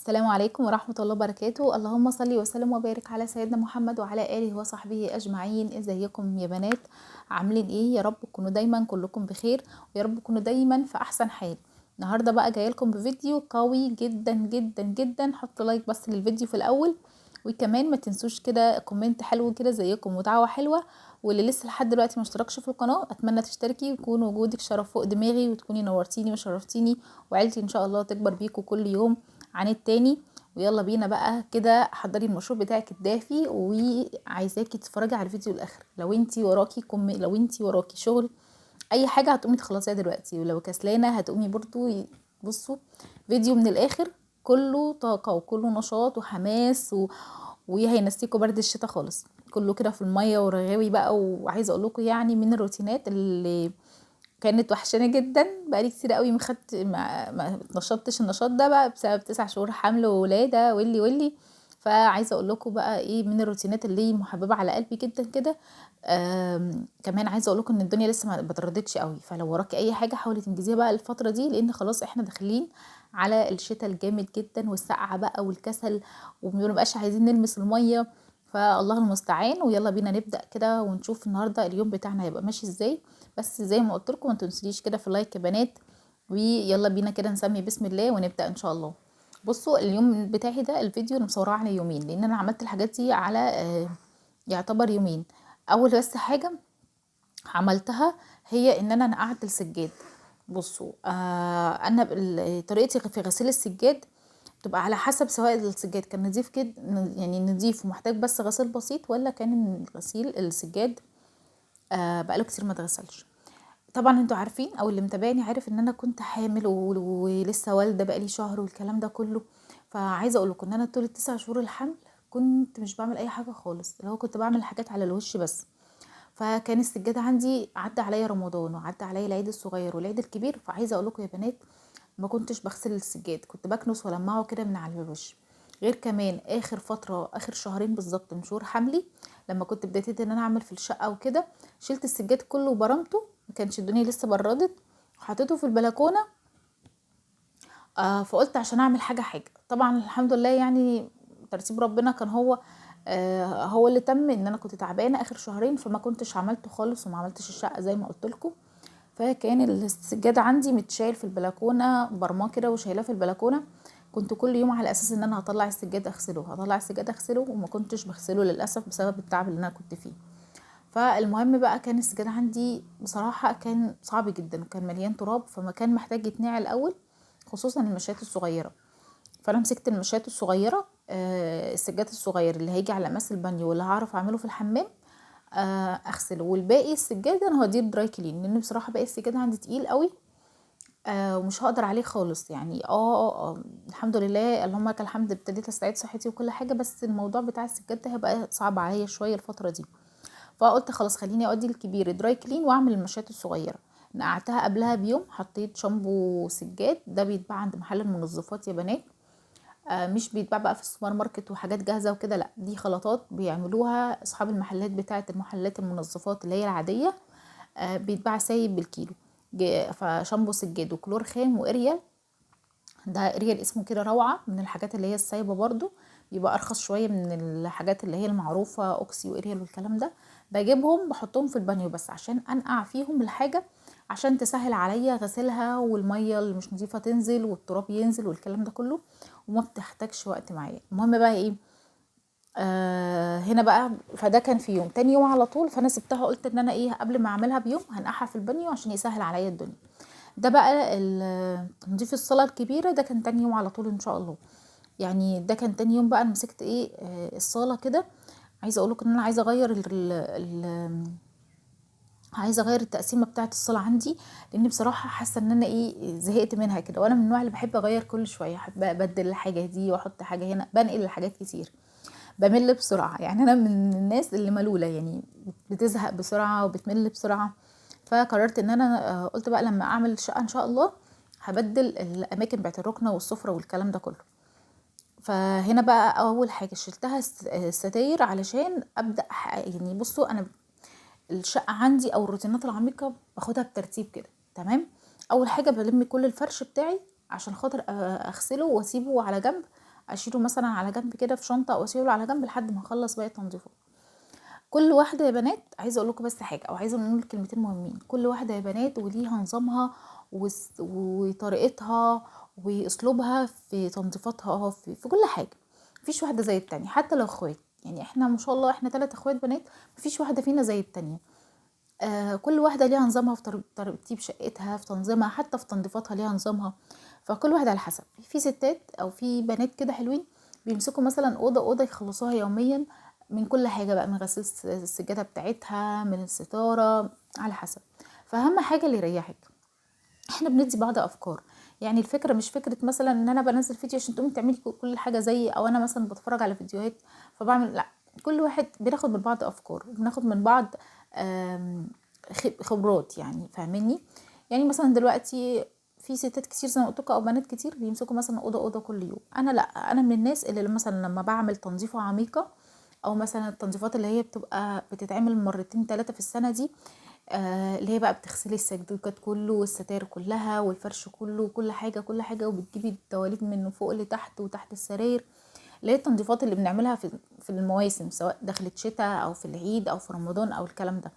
السلام عليكم ورحمة الله وبركاته. اللهم صل وسلم وبارك على سيدنا محمد وعلى آله وصحبه أجمعين. ازيكم يا بنات؟ عاملين ايه؟ يا رب تكونوا دايما كلكم بخير، ويا رب تكونوا دايما في احسن حال. النهارده بقى جاية لكم بفيديو قوي جدا جدا جدا. حطوا like بس للفيديو في الاول، وكمان ما تنسوش كده comment حلو كده زيكم ودعوة حلوة. واللي لسه لحد دلوقتي ما اشتركش في القناة اتمنى تشتركي، ويكون وجودك شرف فوق دماغي، وتكوني نورتيني وشرفتيني، وعيلتي ان شاء الله تكبر بيكم كل يوم عن التاني. ويلا بينا بقى كده حضري المشروب بتاعك الدافي، وعايزاكي تتفرجي على الفيديو الاخر. لو انتي وراكي شغل اي حاجة هتقومي تخلصيها دلوقتي، ولو كسلانه هتقومي برضو. بصوا فيديو من الاخر كله طاقة وكله نشاط وحماس وهينسيكوا برد الشتاء خالص، كله كده في المية ورغاوي بقى. وعايزه اقول لكم من الروتينات اللي كانت وحشانه جدا، بقالي كتير قوي ما اتنشطتش النشاط ده بقى بسبب 9 شهور حمل وولاده واللي واللي. فعايزه اقول لكم بقى ايه من الروتينات اللي محببة على قلبي جدا كده. كمان عايزه اقول لكم ان الدنيا لسه ما بتردتش قوي، فلو وراكي اي حاجة حاولي تنجزيها بقى الفترة دي، لان خلاص احنا داخلين على الشتاء الجامد جدا والسقعه بقى والكسل، وما بنبقاش عايزين نلمس المية، فالله المستعان. ويلا بينا نبدا كده ونشوف النهارده اليوم بتاعنا هيبقى ماشي ازاي. بس زي ما قلت لكم ما تنسونيش كده في ال like يا بنات، ويلا بينا كده نسمي بسم الله ونبدا ان شاء الله. بصوا اليوم بتاعي ده الفيديو انا مصوراه على يومين، لان انا عملت الحاجات دي على يعتبر يومين. اول بس حاجة عملتها هي ان انا نقعت السجاد. بصوا انا طريقتي في غسيل السجاد بتبقى على حسب، سواء السجاد كان نظيف كده يعني نظيف ومحتاج بس غسيل بسيط، ولا كان غسيل السجاد بقاله كتير ما اتغسلش. طبعا انتوا عارفين او اللي متابعني عارف ان انا كنت حامل ولسه والده بقالي شهر والكلام ده كله. فعايزه اقول لكم ان انا طول ال9 شهور الحمل كنت مش بعمل اي حاجة خالص، اللي هو كنت بعمل حاجات على الوش بس. فكان السجاد عندي عدى عليا رمضان وعدى عليا العيد الصغير والعيد الكبير. فعايزه اقول لكم يا بنات ما كنتش بغسل السجاد، كنت بكنس ولمعه كده من على الوش. غير كمان اخر فترة، اخر شهرين بالظبط من شهور حملي، لما كنت ابتديت ان انا اعمل في الشقة وكده، شلت السجاد كله وبرمته، ما كانش الدنيا لسه بردت، وحطيته في البلكونه. فقلت عشان اعمل حاجة. طبعا الحمد لله يعني ترتيب ربنا كان هو اللي تم. ان انا كنت تعبانة اخر شهرين فما كنتش عملته خالص وما عملتش الشقة زي ما قلت لكم. فكان السجاد عندي متشال في البلكونه، برماه كده وشايلاه في البلكونه. كنت كل يوم على اساس ان انا هطلع السجاد اغسله، هطلع السجاد اغسله، وما كنتش بغسله للاسف بسبب التعب اللي انا كنت فيه. فالمهم بقى كان السجاد عندي بصراحة كان صعب جدا وكان مليان تراب، فما كان محتاج يتنقع الاول، خصوصا المشات الصغيرة. فانا مسكت المشات الصغيرة، السجاد الصغير اللي هيجي على مقاس البانيو واللي هعرف اعمله في الحمام، اغسله، والباقي السجاد انا هوديه dry clean، لان بصراحة باقي السجاد عندي تقيل قوي، ومش هقدر عليه خالص. يعني الحمد لله اللهم لك الحمد ابتديت استعيد صحتي وكل حاجة، بس الموضوع بتاع السجاد ده هيبقى صعب عليا شوية الفترة دي. فقلت خلاص خليني اودي الكبير dry clean واعمل المشات الصغيرة. نقعتها قبلها بيوم، حطيت شامبو سجاد، ده بيتباع عند محل المنظفات يا بنات، مش بيتباع بقى في السوبر ماركت وحاجات جاهزة وكده، لا دي خلطات بيعملوها اصحاب المحلات بتاعه المحلات المنظفات اللي هي العادية، بيتباع سايب بالكيلو. فشامبو سجاد وكلور خام واريال، ده اريال اسمه كده روعه، من الحاجات اللي هي السايبه برضو، بيبقى ارخص شوية من الحاجات اللي هي المعروفة اوكسي واريال والكلام ده. بجيبهم بحطهم في البانيو بس عشان انقع فيهم الحاجة، عشان تسهل عليا غسلها، والمية اللي مش نظيفة تنزل والتراب ينزل والكلام ده كله، وما بتحتاجش وقت معايا. المهم بقى ايه، هنا بقى فده كان في يوم، تاني يوم على طول فانا سبتها، قلت ان انا ايه قبل ما اعملها بيوم هنقعها في البانيو عشان يسهل عليا الدنيا. ده بقى تنظيف الصاله الكبيرة، ده كان تاني يوم على طول ان شاء الله. يعني ده كان تاني يوم بقى انا مسكت ايه، الصاله كده. عايزه اقول لكم ان انا عايزه اغير عايزه اغير التقسيمه بتاعه الصاله عندي، لان بصراحة حاسه ان انا ايه زهقت منها كده، وانا من النوع اللي بحب اغير كل شوية، احب ابدل الحاجة دي واحط حاجة هنا، بنقل الحاجات كتير، بمل بسرعة. يعني انا من الناس اللي ملوله، يعني بتزهق بسرعة وبتمل بسرعة. فقررت ان انا قلت بقى لما اعمل شقه ان شاء الله هبدل الاماكن بتاعت الركنه والسفره والكلام ده كله. فهنا بقى اول حاجة شلتها الستاير علشان ابدا يعني بصوا انا الشقة عندي او الروتينات العميقة باخدها بترتيب كده، تمام. اول حاجة بلم كل الفرش بتاعي عشان خاطر اغسله واسيبه على جنب، اشيله مثلا على جنب كده في شنطه، او اسيبه على جنب لحد ما اخلص باقي التنظيفات. كل واحدة يا بنات عايزه اقول لكم بس حاجة، او عايزه نقول كلمتين مهمين. كل واحدة يا بنات وليها نظامها وطريقتها واسلوبها في تنظيفاتها، في كل حاجة. مفيش واحدة زي التانية حتى لو اخوات، يعني احنا ما شاء الله احنا 3 اخوات بنات، مفيش واحدة فينا زي التانية. كل واحدة ليها نظامها في ترتيب شقتها، في تنظيمها، حتى في تنظيفاتها ليها نظامها. فكل واحدة على حسب. في ستات او في بنات كده حلوين بيمسكوا مثلا اوضة اوضة يخلصوها يوميا من كل حاجة بقى، من غسيل السجادة بتاعتها، من الستارة، على حسب. فاهم حاجة اللي يريحك. احنا بندي بعض افكار، يعني الفكرة مش فكرة مثلا ان انا بنزل فيديو عشان تقومي تعملي كل حاجة زيي، او انا مثلا بتفرج على فيديوهات فبعمل، لا، كل واحد بناخد من بعض افكار، وبناخد من بعض خبرات، يعني فاهميني؟ يعني مثلا دلوقتي في ستات كتير زي ما قلت لكم او بنات كتير بيمسكوا مثلا اوضة اوضة كل يوم. انا لا، انا من الناس اللي مثلا لما بعمل تنظيفه عميقة، او مثلا التنظيفات اللي هي بتبقى بتتعمل مرتين 3 في السنة دي، اللي هي بقى بتغسلي السجادات كله والستاير كلها والفرش كله وكل حاجة كل حاجة، وبتجيبي الدواليب من فوق لتحت وتحت السراير، اللي هي التنظيفات اللي بنعملها في المواسم، سواء دخلت شتاء او في العيد او في رمضان او الكلام ده.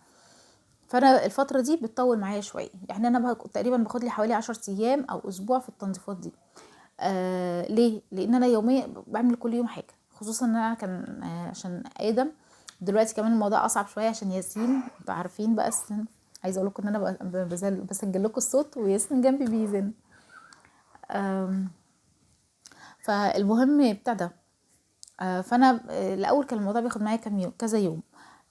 فانا الفترة دي بتطول معايا شوية، يعني انا تقريبا باخد لي حوالي 10 ايام او اسبوع في التنظيفات دي. ليه؟ لان انا يوميا بعمل كل يوم حاجة، خصوصا ان انا كان، عشان ادم دلوقتي كمان الموضوع اصعب شوية عشان ياسين، انتوا عارفين بقى السن. عايزه اقول لكم ان انا بسجل لكم الصوت وياسين جنبي بيزن. فالمهم بتاع ده. فانا، الاول كان الموضوع بياخد معايا كام يوم، كذا يوم،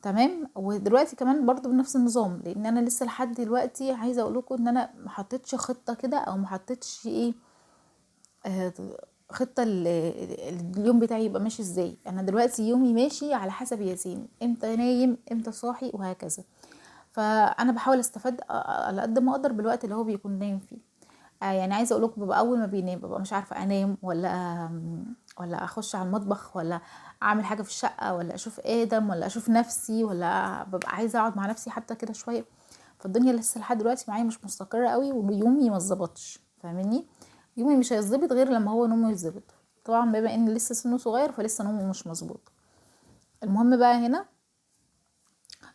تمام. ودلوقتي كمان برضو بنفس النظام، لان انا لسه لحد دلوقتي عايزه اقول لكم ان انا ما حطيتش خطه كده، او ما حطيتش ايه، خطه اليوم بتاعي يبقى ماشي ازاي. انا دلوقتي يومي ماشي على حسب ياسين، امتى نايم امتى صاحي وهكذا. فانا بحاول استفاد على قد ما اقدر بالوقت اللي هو بيكون نايم فيه. عايزه اقول لكم ببقى اول ما بينام ببقى مش عارفه انام ولا اخش على المطبخ، ولا اعمل حاجة في الشقة، ولا اشوف ادم، ولا اشوف نفسي، ولا ببقى عايزه اقعد مع نفسي حتى كده شوية. فالدنيا لسه لحد دلوقتي معايا مش مستقره قوي، ويومي ما اتظبطش، فاهميني؟ يومي مش هيتظبط غير لما هو نومه يتظبط، طبعا بما ان لسه سنة صغير فلسه نومه مش مظبوط. المهم بقى هنا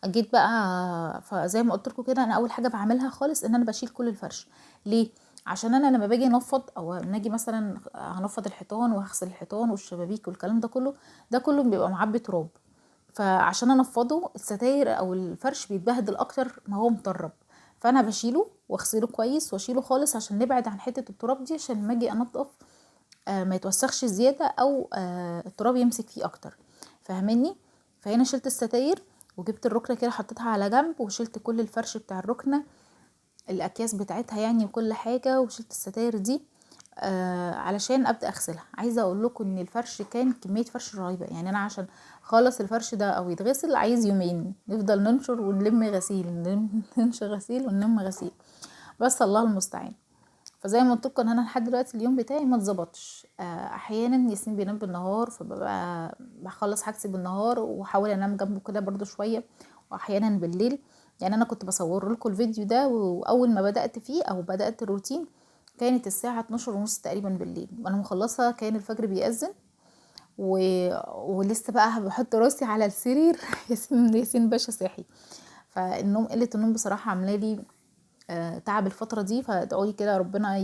جيت بقى، فزي ما قلت لكم كده انا اول حاجة بعملها خالص ان انا بشيل كل الفرش. ليه؟ عشان انا لما باجي انفض، او ناجي مثلا هنفض الحيطان وهغسل الحيطان والشبابيك والكلام ده كله، ده كله بيبقى معبي تراب، فعشان انفضه الستاير او الفرش بيتبهدل اكتر ما هو مطرب. فانا بشيله واغسله كويس واشيله خالص عشان نبعد عن حتة التراب دي، عشان لما اجي انضف، ما يتوسخش زيادة او، التراب يمسك فيه اكتر، فاهميني؟ فهنا شلت الستاير وجبت الركنه كده حطيتها على جنب، وشلت كل الفرش بتاع الركنه، الاكياس بتاعتها يعني وكل حاجة، وشلت الستاير دي، علشان ابدا اغسلها. عايزه اقول لكم ان الفرش كان كمية فرش رهيبة، يعني انا عشان خالص الفرش ده او يتغسل عايز يومين، نفضل ننشر ونلم غسيل، ننشر غسيل ونلم غسيل، بس الله المستعان. فزي ما قلت لكم ان انا لحد دلوقتي اليوم بتاعي ما اتظبطش. احيانا ياسين بينام بالنهار، فببقى بخلص حاجتي بالنهار واحاول انام جنبه كده برضو شوية، واحيانا بالليل. انا كنت بصور لكم الفيديو ده، واول ما بدات فيه او بدات الروتين كانت الساعة اتناشر ونص تقريبا بالليل، وانا مخلصة كان الفجر بيأذن، ولسه بقى بحط راسي على السرير. ياسين باشا صاحي. فالنوم، قلة النوم بصراحة عامله لي، تعب الفترة دي. فادعوا لي كده ربنا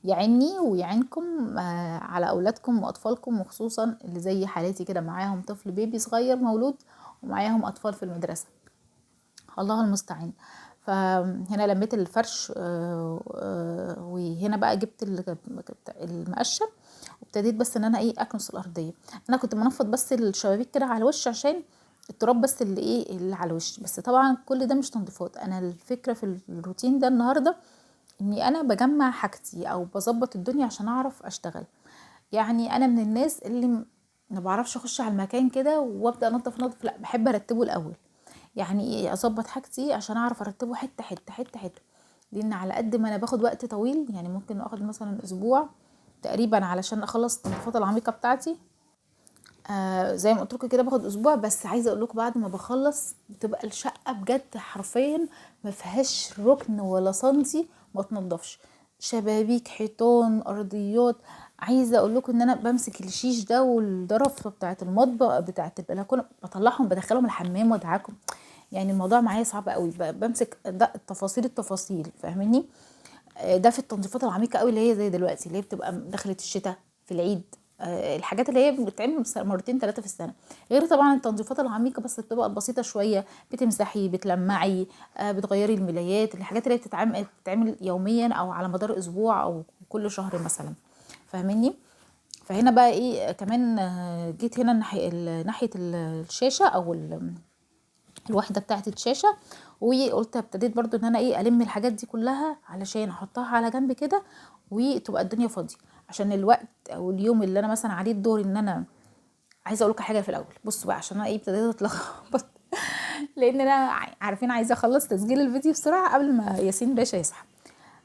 يعيني ويعينكم، على اولادكم واطفالكم، وخصوصا اللي زي حالاتي كده معاهم طفل بيبي صغير مولود ومعاهم اطفال في المدرسة، الله المستعان. فهنا لميت الفرش، وهنا بقى جبت المقشه وابتديت بس ان انا اكنس الارضية. انا كنت بنفض بس الشبابيك كده على الوش عشان التراب بس اللي اللي على الوش بس، طبعا كل ده مش تنظيفات. انا الفكرة في الروتين ده النهارده اني انا بجمع حاجتي او بظبط الدنيا عشان اعرف اشتغل. انا من الناس اللي ما بعرفش اخش على المكان كده وابدا انظف نظف، لا بحب ارتبه الاول، اظبط حاجتي عشان اعرف ارتبه حتة حتة حتة حتة، لان على قد ما انا باخد وقت طويل، ممكن اخد مثلا اسبوع تقريبا علشان اخلص التنظيفات العميقة بتاعتي. زي ما قلت لكم كده باخد اسبوع، بس عايزه اقول لكم بعد ما بخلص بتبقى الشقة بجد حرفيا ما فيهاش ركن ولا سنتي ما تنضفش، شبابيك، حيطان، ارضيات، عايزه اقول لكم ان انا بمسك الشيش ده والضرف بتاعه المطبخ بتاعه البلكونه، بطلعهم بدخلهم الحمام وادعكم. يعني الموضوع معايا صعب قوي، بمسك ده التفاصيل التفاصيل، فاهميني؟ ده في التنظيفات العميقة قوي اللي هي زي دلوقتي، اللي هي بتبقى دخلت الشتاء في العيد، الحاجات اللي هي بتتعمل مرتين ثلاثة في السنة، غير طبعا التنظيفات العميقة بس بتبقى بسيطة شوية، بتمسحي بتلمعي، بتغيري الملايات، الحاجات اللي هي بتتعمل يوميا او على مدار اسبوع او كل شهر مثلا، فاهميني؟ فهنا بقى ايه كمان، جيت هنا ناحية الشاشة او الوحدة بتاعه الشاشة، وقلت ابتديت برضو ان انا ايه الم الحاجات دي كلها علشان احطها على جنب كده وتبقى الدنيا فاضية، عشان الوقت او اليوم اللي انا مثلا عليه الدور. ان انا عايزه اقول لكم حاجة في الاول، بصوا بقى عشان انا ايه ابتديت اتلخبط لان انا عارفين عايزه اخلص تسجيل الفيديو بسرعة قبل ما ياسين باشا يصحى.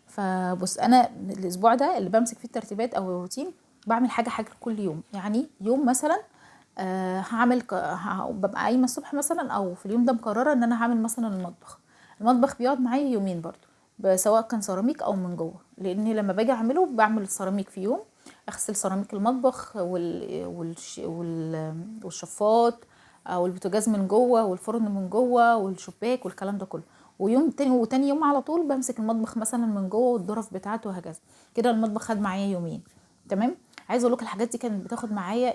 فبص انا الاسبوع ده اللي بمسك فيه الترتيبات او الروتين، بعمل حاجة كل يوم. يعني يوم مثلا، هعمل ببقى قايمة الصبح مثلا، او في اليوم ده مقررة ان انا هعمل مثلا المطبخ. المطبخ بيقعد معايا يومين برضو، سواء كان سيراميك او من جوه، لان لما باجي اعمله بعمل السيراميك في يوم، اغسل سيراميك المطبخ والشفاط او البوتاجاز من جوه والفرن من جوه والشباك والكلام ده كله، ويوم تاني وتاني يوم على طول بمسك المطبخ مثلا من جوه والظرف بتاعته وهكذا كده. المطبخ خد معايا يومين، تمام. عايزه اقول لكم الحاجات دي كانت بتاخد معايا،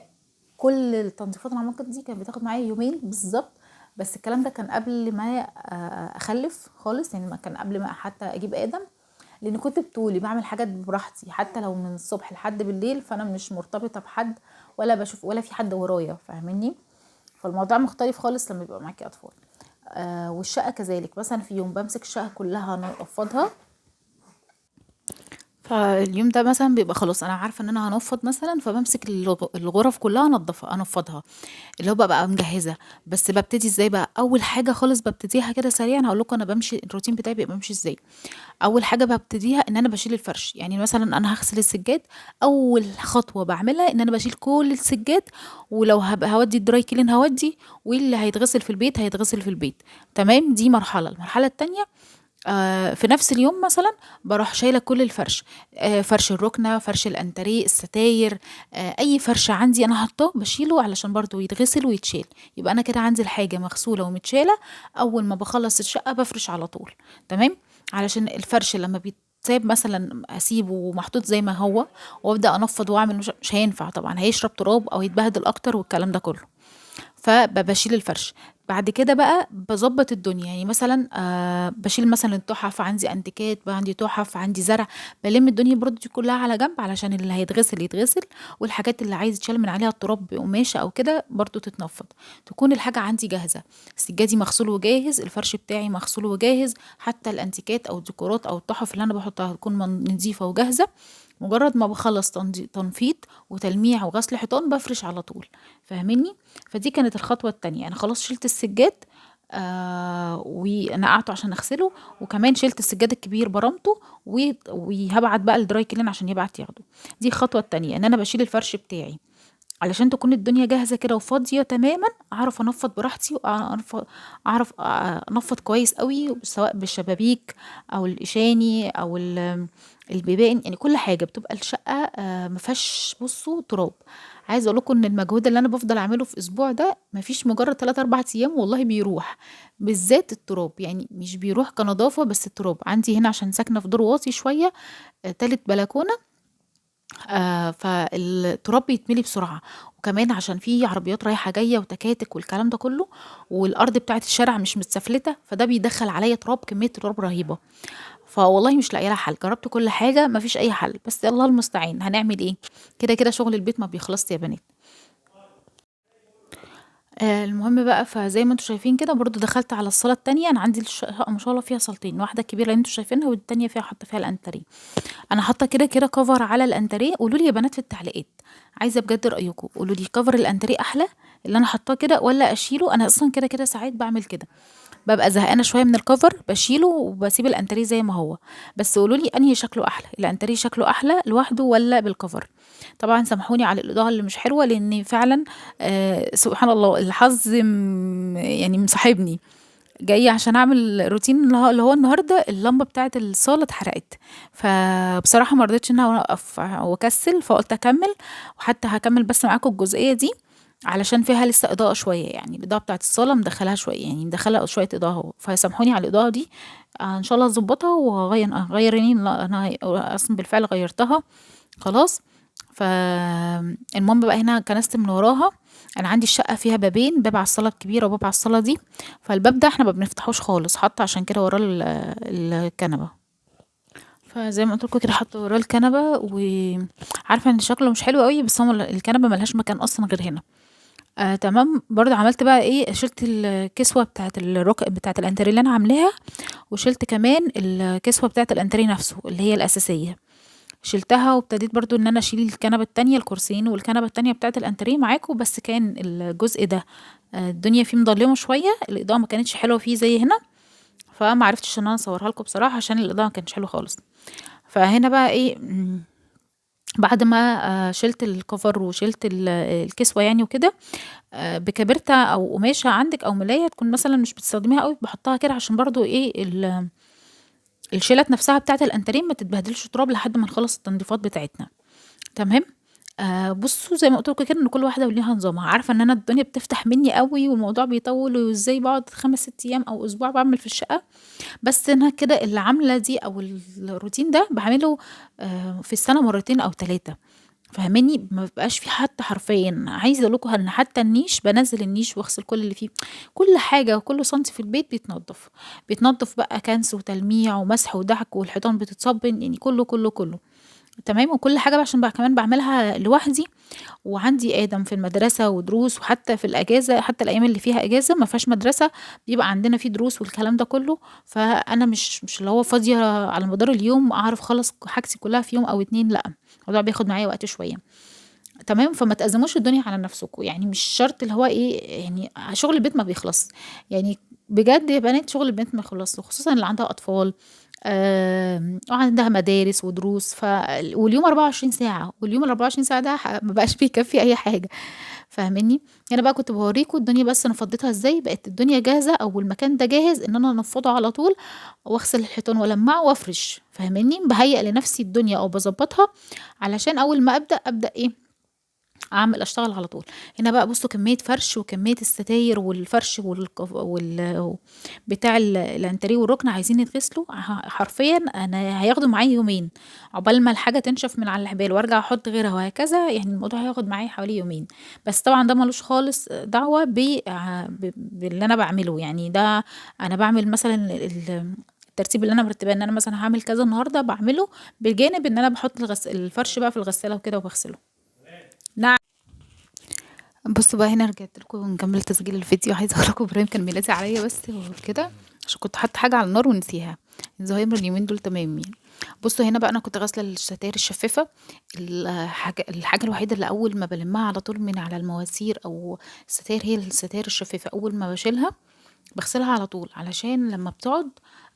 كل التنظيفات العميقة دي كانت بتاخد معايا يومين بالظبط، بس الكلام ده كان قبل ما اخلف خالص، يعني ما كان قبل ما حتى اجيب ادم، لان كنت بطولي بعمل حاجات براحتي حتى لو من الصبح لحد بالليل، فانا مش مرتبطة بحد ولا بشوف ولا في حد ورايا، فاهميني؟ فالموضوع مختلف خالص لما بيبقى معاكي اطفال. والشقه كذلك، مثلا في يوم بمسك الشقة كلها انفضها، فاليوم ده مثلا بيبقى خلاص انا عارفه ان انا هنفض مثلا، فبمسك الغرف كلها انفضها، اللي هو ببقى مجهزة. بس ببتدي ازاي بقى؟ اول حاجة خالص ببتديها كده سريعا، هقول لكم انا بمشي الروتين بتاعي بيبقى ماشي ازاي. اول حاجة ببتديها ان انا بشيل الفرش، يعني مثلا انا هغسل السجاد، اول خطوة بعملها ان انا بشيل كل السجاد، ولو هبقى هودي ال dry clean هودي، واللي هيتغسل في البيت هيتغسل في البيت، تمام. دي مرحلة. المرحلة التانية، في نفس اليوم مثلا بروح شايله كل الفرش، فرش الركنه، فرش الانتريه، الستاير، اي فرش عندي انا حاطاه بشيله علشان برضو يتغسل ويتشال. يبقى انا كده عندي الحاجة مغسوله ومتشاله. اول ما بخلص الشقة بفرش على طول، تمام. علشان الفرش لما بيتساب مثلا اسيبه محطوط زي ما هو وابدا انفض واعمل، مش هينفع طبعا، هيشرب تراب او يتبهدل اكتر والكلام ده كله. فبشيل الفرش. بعد كده بقى بظبط الدنيا، يعني مثلا، بشيل مثلا التحف، عندي انتيكات، عندي تحف، عندي زرع، بلم الدنيا برضو دي كلها على جنب علشان اللي هيتغسل يتغسل، والحاجات اللي عايز يتشال من عليها التراب بقماشه او كده برضو تتنفض، تكون الحاجة عندي جاهزة، السجادي مغسول وجاهز، الفرش بتاعي مغسول وجاهز، حتى الانتيكات او الديكورات او التحف اللي انا بحطها تكون نظيفة وجاهزة. مجرد ما بخلص تنفيض وتلميع وغسل حيطان بفرش على طول، فاهميني؟ فدي كانت الخطوة التانية. انا خلاص شلت السجاد، ونقعته عشان اغسله، وكمان شلت السجاد الكبير برمته، وهبعت بقى ال dry clean عشان يبعت ياخده. دي الخطوة التانية، ان انا بشيل الفرش بتاعي علشان تكون الدنيا جاهزة كده وفاضية تماما، اعرف انفض براحتي، اعرف انفض كويس قوي، سواء بالشبابيك او الاشاني او البيبان، يعني كل حاجة بتبقى الشقة، ما فيهاش تراب. عايزة اقول لكم ان المجهود اللي انا بفضل اعمله في اسبوع ده ما فيش مجرد 3 4 ايام والله بيروح، بالذات التراب، يعني مش بيروح كنظافة بس التراب عندي هنا عشان ساكنة في دور واطي شوية، تالت بلكونة، فالتراب بيتملي بسرعة، وكمان عشان في عربيات رايحة جاية وتكاتك والكلام ده كله، والأرض بتاعت الشارع مش متسفلتة، فده بيدخل عليا تراب، كمية تراب رهيبة. فوالله مش لاقيه لها حل، جربت كل حاجة مفيش أي حل، بس الله المستعان، هنعمل إيه؟ كده كده شغل البيت ما بيخلصش يا بنات. المهم بقى، فزي ما انتم شايفين كده برضو دخلت على الصالة التانية. انا عندي الشقة ما شاء الله فيها صالتين، واحدة كبيرة اللي انتم شايفينها، والتانية فيها حاطة فيها الانتريه. انا حاطة كده كده كفر على الانتريه. قولوا لي يا بنات في التعليقات، عايزة بجد رأيكم، قولوا لي كفر الانتريه احلى اللي انا حاطاه كده ولا اشيله؟ انا اصلا كده كده ساعات بعمل كده، ببقى زهقانة شوية من الكفر بشيله وبسيب الانتريه زي ما هو، بس قولوا لي انهي شكله احلى، الانتريه شكله احلى لوحده ولا بالكفر؟ طبعا سامحوني على الاضاءة اللي مش حلوة، لان فعلا، سبحان الله الحظ مصاحبني. جاية عشان اعمل روتين اللي هو النهارده اللمبة بتاعه الصاله اتحرقت، فبصراحة ما رضيتش ان انا اوقف واكسل، فقلت اكمل، وحتى هكمل بس معاكم الجزئية دي علشان فيها لسه اضاءه شوية، يعني الاضاءة بتاعه الصاله مدخلها شوية، يعني مدخله شوية اضاءه اهو، فسامحوني على الاضاءة دي. ان شاء الله اظبطها وهغير، هغير يعني، لا، انا اصلا بالفعل غيرتها خلاص. فالمهم بقى هنا كنست من وراها. انا عندي الشقة فيها بابين، باب على الصاله الكبيرة وباب على الصاله دي، فالباب ده احنا ما بنفتحوش خالص، حاطه عشان كده وراه الكنبة. فزي ما قلت لكم كده حاطه وراه الكنبة، وعارفه ان شكله مش حلو قوي، بس هو الكنبة ملهاش مكان اصلا غير هنا. تمام. برضه عملت بقى ايه، شلت الكسوة بتاعه الرك بتاعه الانتريه اللي انا عاملاها، وشلت كمان الكسوة بتاعه الانتريه نفسه اللي هي الاساسية، شلتها. وابتديت برضو ان انا اشيل الكنبة التانية، الكرسيين والكنبه التانية بتاعه الانتريه معاكم، بس كان الجزء ده، الدنيا فيه مظلمة شوية، الاضاءة ما كانتش حلوة فيه زي هنا، فما عرفتش ان انا اصورها لكم بصراحة عشان الاضاءة ما كانتش حلوة خالص. فهنا بقى ايه، بعد ما شلت الكفر وشلت الكسوة يعني وكده، بكبرتة او قماشة عندك او ملاية تكون مثلا مش بتستخدميها قوي، بحطها كده عشان برضو ايه الشيلات نفسها بتاعت الانتريه ما تتبهدلش تراب لحد ما نخلص التنظيفات بتاعتنا. تمام. بصوا زي ما قلت لكم كده ان كل واحدة وليها نظامها. عارفه ان انا الدنيا بتفتح مني قوي والموضوع بيطول، وازاي بقعد 5 6 ايام او اسبوع بعمل في الشقة، بس انا كده اللي عامله دي او الروتين ده بعمله، في السنة مرتين او 3، فاهماني؟ ما بيبقاش في حتى حرفيا. عايزه اقول لكم ان حتى النيش بنزل النيش واغسل كل اللي فيه، كل حاجة وكل سنتي في البيت بيتنظف، بيتنظف بقى كنس وتلميع ومسح ودعك، والحيطان بتتصبن، يعني كله كله كله. تمام. وكل حاجة بقى عشان بقى كمان بعملها لوحدي، وعندي ادم في المدرسة ودروس، وحتى في الاجازة، حتى الايام اللي فيها اجازه ما فيهاش مدرسه بيبقى عندنا في دروس والكلام ده كله، فانا مش اللي هو فاضية على مدار اليوم اعرف اخلص حاجتي كلها في يوم او 2، لا الموضوع بياخد معايا وقت شوية. تمام. فما تأزموش الدنيا على نفسكم، يعني مش شرط اللي هو ايه، يعني شغل البيت ما بيخلص، يعني بجد يا بنات شغل البيت ما يخلصش، خصوصا اللي عندها اطفال، وعندها مدارس ودروس، واليوم 24 ساعة، واليوم ال 24 ساعة ده ما بقاش بيكفي أي حاجة، فاهميني؟ أنا بقى كنت بوريكم الدنيا بس نفضتها ازاي، بقت الدنيا جاهزة أو المكان ده جاهز إن أنا أنفضه على طول وأغسل الحيطان وألمعه وأفرش، فاهميني؟ بهيئ لنفسي الدنيا أو بظبطها علشان أول ما أبدأ، أبدأ إيه؟ أعمل أشتغل على طول. هنا بقى بصوا كمية فرش وكمية الستاير والفرش بتاع الانتريه والركن عايزين يتغسلوا، حرفيا أنا هياخدوا معايا يومين عقبال ما الحاجة تنشف من على الحبال وارجع احط غيرها وهكذا، يعني الموضوع هياخد معايا حوالي يومين. بس طبعا ده ملوش خالص دعوة باللي انا بعمله، يعني ده انا بعمل مثلا الترتيب اللي انا مرتباه ان انا مثلا هعمل كذا النهارده بعمله، بجانب ان انا بحط الفرش بقى في الغسالة وكده وبغسله. نعم. بصوا بقى هنا رجعت لكم نكمل تسجيل الفيديو. عايزه اقول لكم ابراهيم كان بينادي عليا بس وكده عشان كنت حاطه حاجة على النار ونسيها. الزهايمر اليومين دول تمام يعني. بصوا هنا بقى انا كنت غاسله الستاير الشفافه، الحاجة الوحيدة اللي اول ما بلمها على طول من على المواسير او الستاير هي الستاير الشفافه، اول ما بشيلها بغسلها على طول، علشان لما بتقعد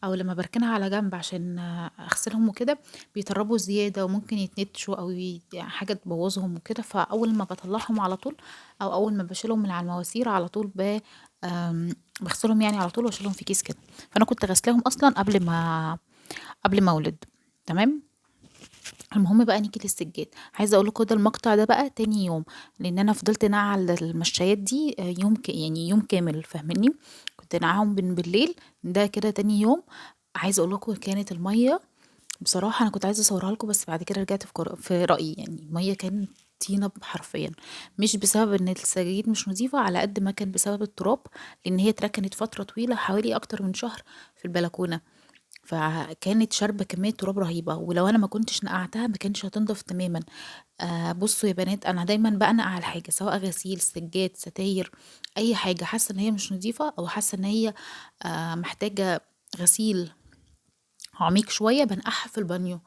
او لما بركنها على جنب عشان اغسلهم وكده بيتربوا زيادة وممكن يتنتشوا او حاجة تبوظهم وكده. فاول ما بطلعهم على طول او اول ما بشيلهم من على المواسير على طول بغسلهم يعني على طول واشيلهم في كيس كده. فانا كنت غسلاهم اصلا قبل ما اولد. تمام. المهم بقى نيجي للسجاد. عايزه اقول لكم ده المقطع ده بقى تاني يوم، لان انا فضلت ناعه على المشايات دي، يوم يعني يوم كامل، فاهماني؟ كنت ناعاهم من بالليل، ده كده تاني يوم. عايزه اقول لكم كانت المية بصراحة انا كنت عايزه اصورها لكم، بس بعد كده رجعت في رايي، يعني المية كانت طينه حرفيا، مش بسبب ان السجاجيد مش نظيفة على قد ما كان بسبب التراب، لان هي اتركنت فترة طويلة حوالي اكتر من شهر في البلكونه، فكانت شاربه كمية تراب رهيبة، ولو انا ما كنتش نقعتها ما كانتش هتنضف تماما. بصوا يا بنات، انا دايما بقنق على الحاجة، سواء غسيل، سجاد، ستاير، اي حاجة حاسه ان هي مش نظيفة او حاسه ان هي محتاجه غسيل عميق شوية، بنقعها في البانيو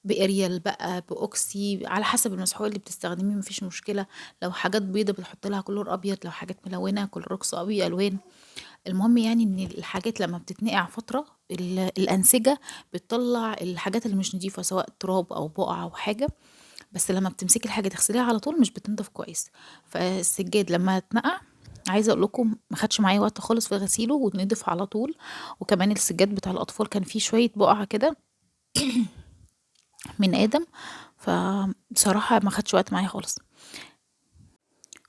باريال بقى، باوكسي، على حسب المسحوق اللي بتستخدميه، مفيش مشكلة. لو حاجات بيضة بتحط لها كلور ابيض، لو حاجات ملونة كلوركس ابيض الوان. المهم ان الحاجات لما بتتنقع فترة الانسجة بتطلع الحاجات اللي مش نظيفة، سواء تراب او بقع او حاجة، بس لما بتمسكي الحاجة تغسليها على طول مش بتنضف كويس. فالسجاد لما اتنقع عايزه اقول لكم ما خدش معايا وقت خالص في غسيله ونضف على طول. وكمان السجاد بتاع الاطفال كان فيه شوية بقع كده من ادم، فبصراحة ما خدش وقت معايا خالص.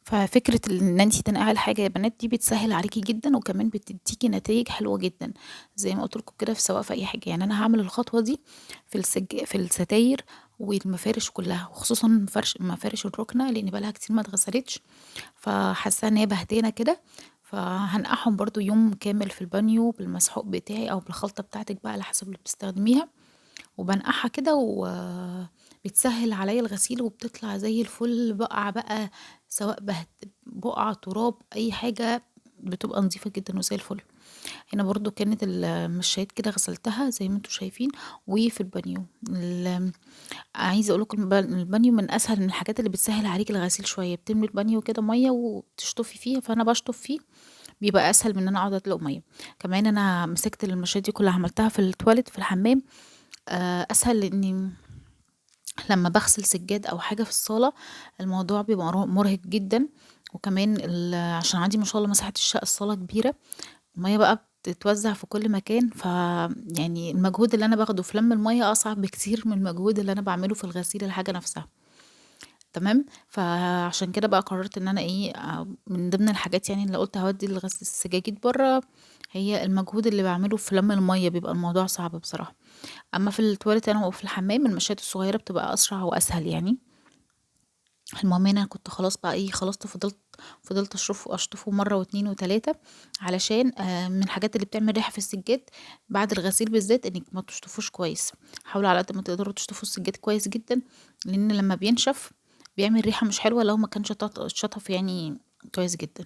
ففكرة ان انتي تنقعي الحاجة يا بنات دي بتسهل عليكي جدا، وكمان بتديكي نتائج حلوة جدا زي ما قلت لكم كده، في سواء في اي حاجة. يعني انا هعمل الخطوة دي في الستاير والمفارش كلها، وخصوصا مفارش الركنة لان بقالها كتير ما اتغسلتش، فحاسة ان هي بهدانة كده، فهنقعهم برضو يوم كامل في البانيو بالمسحوق بتاعي او بالخلطة بتاعتك بقى على حسب اللي بتستخدميها، وبنقعها كده وبتسهل عليا الغسيل وبتطلع زي الفل. بقع بقى سواء بقعة تراب اي حاجة بتبقى نظيفة جدا وزي الفل. هنا برضو كانت المشايات كده غسلتها زي ما انتم شايفين. وفي البانيو عايزه اقول لكم البانيو من اسهل من الحاجات اللي بتسهل عليك الغسيل شوية، بتملي البانيو كده مية وتشطفي فيها، فانا بشطف فيه بيبقى اسهل من ان انا اقعد ادلق مية. كمان انا مسكت المشايات دي كلها عملتها في التواليت في الحمام، اسهل لاني لما بغسل سجاد او حاجة في الصاله الموضوع بيبقى مرهق جدا، وكمان عشان عندي ما شاء الله مساحة الشقة الصاله كبيرة، المية بقى بتتوزع في كل مكان، ف يعني المجهود اللي انا باخده في لم المية اصعب بكتير من المجهود اللي انا بعمله في الغسيل الحاجة نفسها. تمام، فعشان كده بقى قررت ان انا من ضمن الحاجات اللي قلت هودي الغسيل السجاجيد بره، هي المجهود اللي بعمله في لم المية بيبقى الموضوع صعب بصراحة. اما في التواليت انا وفي الحمام المشايات الصغيرة بتبقى اسرع واسهل. المهم انا كنت خلاص بقى خلصت، فضلت اشطفه مرة واتنين وتلاتة، علشان من الحاجات اللي بتعمل ريحه في السجاد بعد الغسيل بالذات انك ما تشطفوش كويس. حاولوا على قد ما تقدروا تشطفوا السجاد كويس جدا، لان لما بينشف بيعمل ريحه مش حلوة لو ما كانش اتشطف كويس جدا.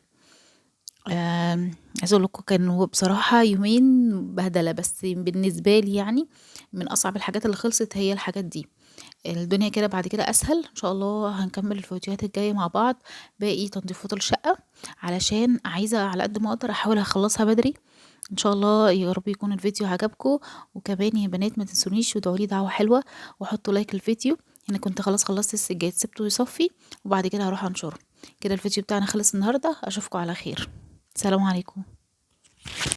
عايزه اقول لكم كانوا بصراحة يومين بهدله، بس بالنسبة لي من اصعب الحاجات اللي خلصت هي الحاجات دي. الدنيا كده بعد كده اسهل ان شاء الله. هنكمل الفيديوهات الجاية مع بعض باقي تنظيفات الشقة، علشان عايزه على قد ما اقدر احاول اخلصها بدري ان شاء الله. يا رب يكون الفيديو عجبكم، وكمان يا بنات ما تنسونيش وادعوا لي دعوه حلوة وحطوا لايك للفيديو. انا كنت خلاص خلصت السجاد، سبته يصفي وبعد كده هروح انشره. كده الفيديو بتاعنا خلص النهارده، اشوفكم على خير، سلام عليكم.